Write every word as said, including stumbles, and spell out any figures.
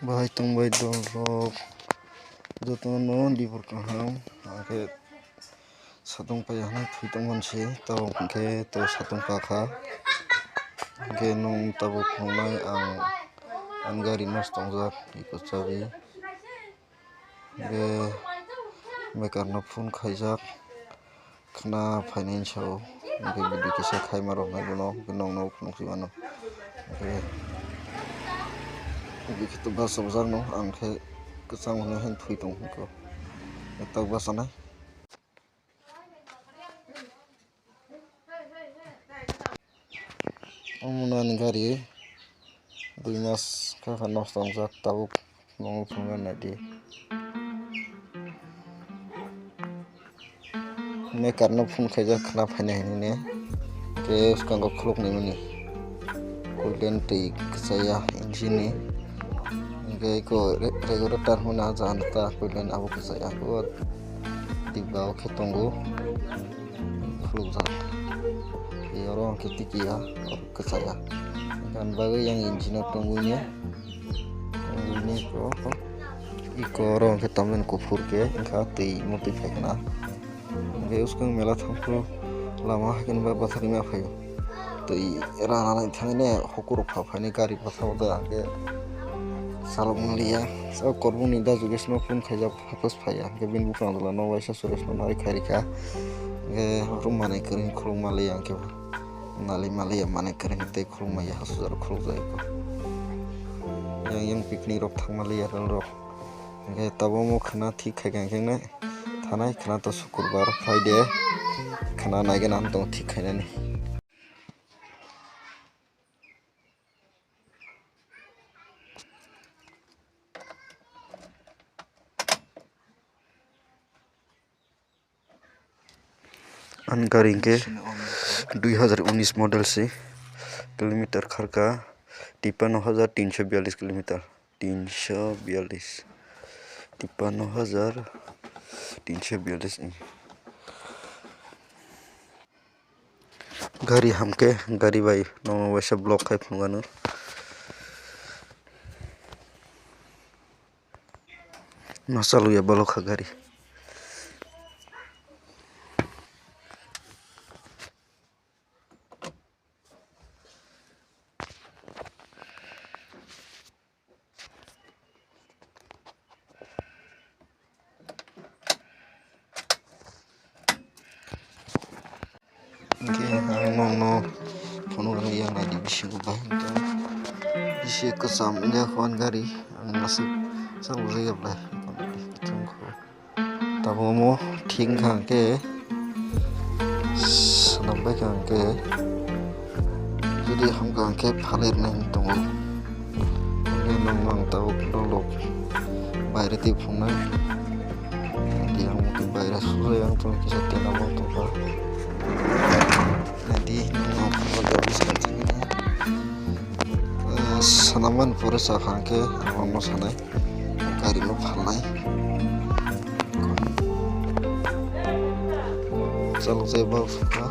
Bahai tongbai dol rok jotono dibor kaham, hwnkhe satung paiya hwnwi thwi tongmani se, tabuk hwnkhe to satung pakha. Hwnkhe nwng tabuk phunuknai ang, ani gari nosto wngjak, eko chabi. Hwnkhe maker no phone khaijak. Khna phainai hinwi sao, hwnkhe video kisa khaima rok nai bono, hwnkhe nokno phunukgwi mano. Hwnkhe video khe to bachajak no, ang khe kwchang hwnwi haino thwi tong hwnkhe tak bachanai. Omo nani gari dui mas kha kha nosto wngjak, tabuk. Nokno phunukna naidi. Maker no phone khaijak khna phainai hinwi ne. Khe swkango khuluknwi mani. Koilen twi kwchaya engine ni. Hwnkhe eko re-, regulator hwnwi ah jaga ta koilen abo kwchaya. Abo dibba o khe tongo. Khulukjak. Oro hwnkhe twikiya, oro kwchaya. Hwnkhe ani bagwi yang engine o tongwi ne. Tongwi ne eko, eko oro hwnkhe tamni kuphur khe wngkha twi motwi phaikhna. Hwnkhe swkang mela thangphuru lama haikhe ba bathari ma phaio. Twi rana nai thangwi ne hukurok pha phainai gari bwskango da hwnkhe chalok manliya. O Korbukni da Jugesno phone khaijak. Hapus phaiya, hwnkhe bini buphang jora no waisa Suresh no nari khairikha. Hwnkhe oro manwi kwrwngni khulukma liya, hwnkhe bo nali maliya manwi kwrwngni tei khulukma ya, hasujar khulukjagwi bo. Yang yang picnic rok thangma liya rel rok. Hwnkhe tabuk omo khwna thik khaikha, hwnkhe thanai khwna to sukurbar phaide khwna naigwna ang tongo thik khainani. Ani gari hwnkhe dui hazar unis model se, kilometer kharkha tipano hajar tinso biyalish kilometer, tinso biyalish, tipano hajar tinso biyalish. Gari hamkhe gari bai nono waisa block khai phunukgano. Ma chalokya balokha gari. Hwnkhe ang nokno phunukgwi yang naidi bisingo bahai wngtong. Bisi kwcham wngya hwn gari, ang aswk chalokjagya belai. Tabuk omo thik wngkha hwnkhe swnambaikha hwnkhe, jodi hamkha hwnkhe phalirnai hinwi tongo. Hwnkhe nokno ang tabuk dolok baire twi phunuknai. Naidi ang muitu baire sujai ang tong kisa tena bo tongkha. Naidi nokno phunukjak bwskang thangwi. Ah, swnamani pore sakha hwnkhe ang nokno sanai. Gari no phalnai. Chalokjai bw sukha.